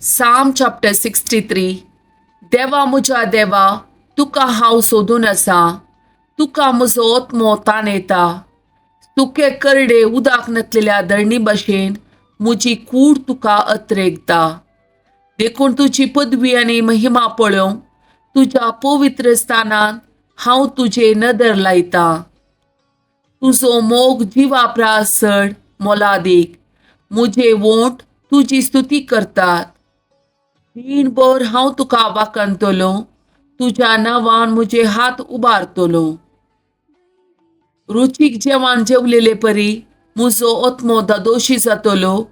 Psalm chapter 63. देवा म्हज्या देवा, तुका हांव सोदून आसा, तुका म्हजो आत्मो ताणेता. सुके करडे उदक नासलेल्या धरणी भशेन म्हजी कूड तुका अत्रेगता. देखून तुजी पदवी आनी महिमा पळोवंक तुज्या पवित्र स्थानांत हांव तुजे नदर लायतां. तुजो मोग जिवा प्रास चड मोलादीक, म्हजे वोंठ तुजी स्तुती करतात. दीणभर हांव तुका वाखणतलो, तुज्या नांवान म्हजे हात उबारतलो. रुचीक जेवण जेवलेले परी म्हजो आत्मो धादोशी जातलो.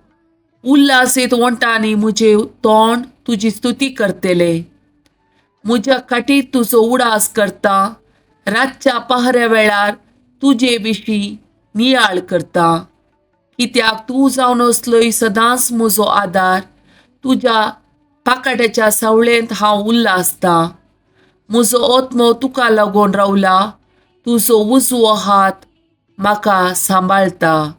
उल्हासीत वोंठांनी म्हजें तोंड तुजी स्तुती करतलें. म्हज्या खाटीर तुजो उडास करता, रातच्या पहऱ्या वेळार तुजे विशीं नियाळ करता. कित्याक तूं जावन आसलोय सदांच म्हजो आदार, तुज्या पाकाट्याच्या सावळेंत हांव उल्हासतां. म्हजो आत्मो तुका लागून रावला, तुजो उजवो हात म्हाका सांबाळटा.